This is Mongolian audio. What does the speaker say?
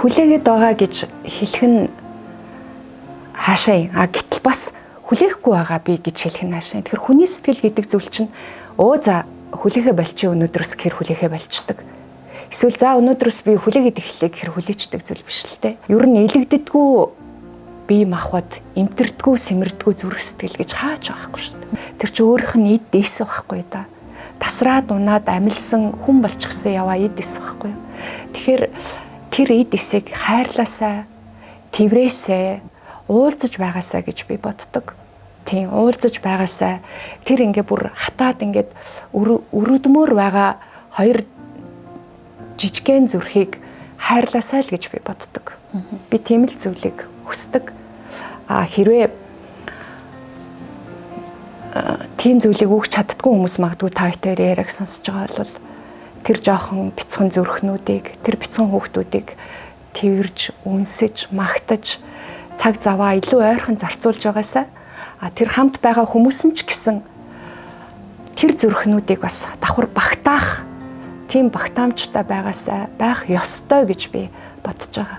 Хүлээгээд байгаа гэж хэлэх нь хаашаа юм. А гэтэл бас хүлээхгүй байгаа би гэж хэлэх нь хаашаа. Тэгэхээр хүний сэтгэл гэдэг зүйл чинь өө за хүлээхэ болчих, өнөөдрөөс гэхэр хүлээхэ болчдөг. Эсвэл за өнөөдрөөс би хүлээгээд эхлэе гэхэр хүлээчдэг зүйл биш л те. Ер нь илэгддэггүй бие махбод, эмтэрдэггүй, сэмэрдэггүй зүрх сэтгэл гэж хаач байхгүй шүү дээ. Тэр чинь өөрийнх нь эд дэс байхгүй да. Тасраад унаад амилсан хүн болчихсон яваа эд эс байхгүй юу. Тэгэхээр тэр эд эсийг хайрлаасаа, тэрврээсээ, уулзаж байгаасаа гэж би боддог. Тийм, уулзаж байгаасаа. Тэр ингээ бүр хатаад ингээд өрөвдмөр байгаа хоёр жижигхэн зүрхийг хайрлаасаа л гэж би боддог. Би тийм л зүйлийг хүсдэг. А хэрвээ тийм зүйлийг өгч чаддгүй хүмүүс магадгүй та хоёр яриаг сонсож байгаа бол тэр жоохон бяцхан зүрхнүүдийг, тэр бяцхан хүүхдүүдийг тэрж, үнсэж, магтаж цаг заваа илүү ойрхон зарцуулж байгаасаа, а тэр хамт байгаа хүмүүс нь ч гэсэн тэр зүрхнүүдийг бас давхар багтаах тийм багтаамжтай байгаасаа, байх ёстой гэж би бодож байгаа.